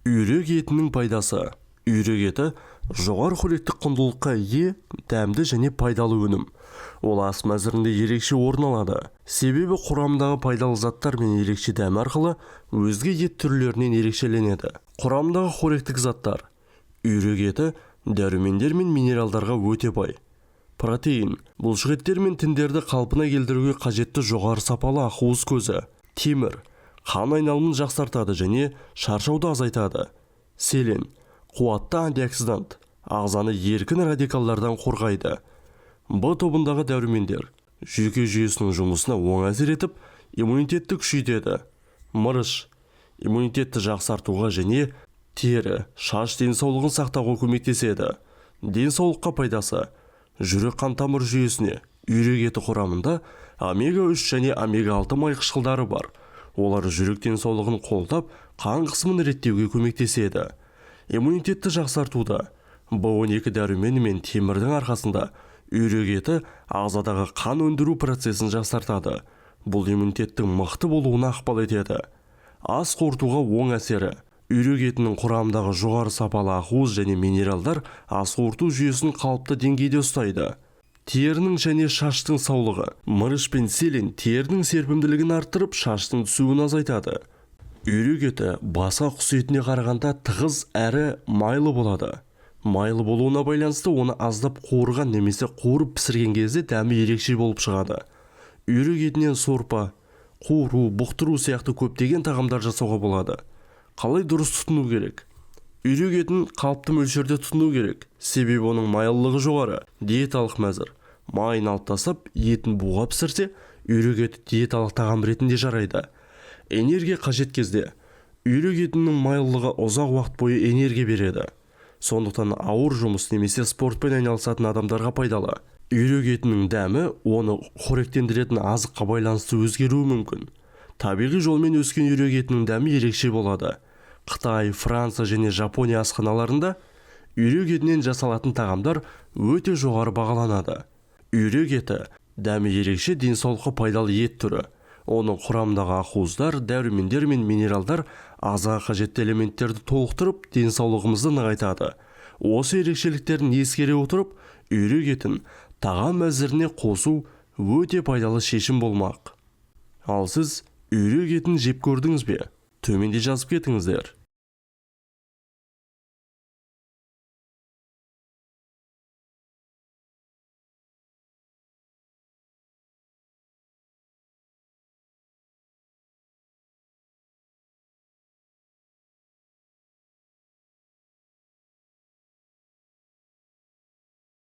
Үйрек етінің пайдасы. Үйрек еті жоғары қоректік құндылыққа ие, дәмді және пайдалы өнім. Ол ас мәзірінде ерекше орын алады. Себебі құрамындағы пайдалы заттар мен ерекше дәмі арқылы өзге ет түрлерінен ерекшеленеді. Құрамындағы қоректік заттар. Үйрек еті дәрумендер мен минералдарға өте бай. Протеин, бұлшықеттер мен тіндерді қалпына келтіруге қажетті жоғары сапалы ақуыз көзі. Темір, қан айналымын жақсартады және шаршауды азайтады. Селен, қуатты антиоксидант, ағзаны еркін радикалдардан қорғайды. Б тобындағы дәрумендер жүйке жүйесінің жұмысына оң әсер етіп, иммунитетті күшейтеді. Мырыш, иммунитетті жақсартуға және тері, шаш денсаулығын сақтауға көмектеседі. Денсаулыққа пайдасы. Жүрек қан тамыр жүйесіне. Үйрек еті құрамында омега-3 және омега-6 май қышқылдары бар. Олар жүрек денсаулығын қолдап, қан қысымын реттеуге көмектеседі. Иммунитетті жақсартуда. Б12 дәрумені мен темірдің арқасында үйрек еті ағзадағы қан өндіру процесін жақсартады. Бұл иммунитеттің мықты болуына ықпал етеді. Ас қорытуға оң әсері. Үйрек етінің құрамындағы жоғары сапалы ақуыз және минералдар ас қорыту жүйесін қалыпты деңгейде ұстайды. Терінің және шаштың саулығы. Мырыш пен селен терінің серпімділігін арттырып, шаштың түсуін азайтады. Үйрек еті басқа құс етіне қарағанда тығыз әрі майлы болады. Майлы болуына байланысты оны аздап қуырған немесе қуырып пісірген кезде дәмі ерекше болып шығады. Үйрек етінен сорпа, қуыру, бұқтыру сияқты көптеген тағамдар жасауға болады. Қалай дұрыс тұтыну керек? Үйрек етін қалыпты мөлшерде тұтыну керек, себебі оның майлылығы жоғары. Диеталық мәзір. Майын алып тастап, етін буға пісірсе, үйрек еті диеталық тағам ретінде жарайды. Энергия қажет кезде. Үйрек етінің майлылығы ұзақ уақыт бойы энергия береді. Сондықтан ауыр жұмыс немесе спортпен айналысатын адамдарға пайдалы. Үйрек етінің дәмі оны қоректендіретін азыққа байланысты өзгеруі мүмкін. Табиғи жолмен өскен үйрек етінің дәмі ерекше болады. Қытай, Франция және Жапония асханаларында үйрек етінен жасалатын тағамдар өте жоғары бағаланады. Үйрек еті дәмі ерекше, денсаулыққа пайдалы ет түрі. Оның құрамындағы ақуыздар, дәрумендер мен минералдар ағзаға қажетті элементтерді толықтырып, денсаулығымызды нығайтады. Осы ерекшеліктерін ескере отырып, үйрек етін тағам мәзіріне қосу өте пайдалы шешім болмақ. Ал сіз үйрек етін жеп көрдіңіз бе? Төменде жазып кетіңіздер.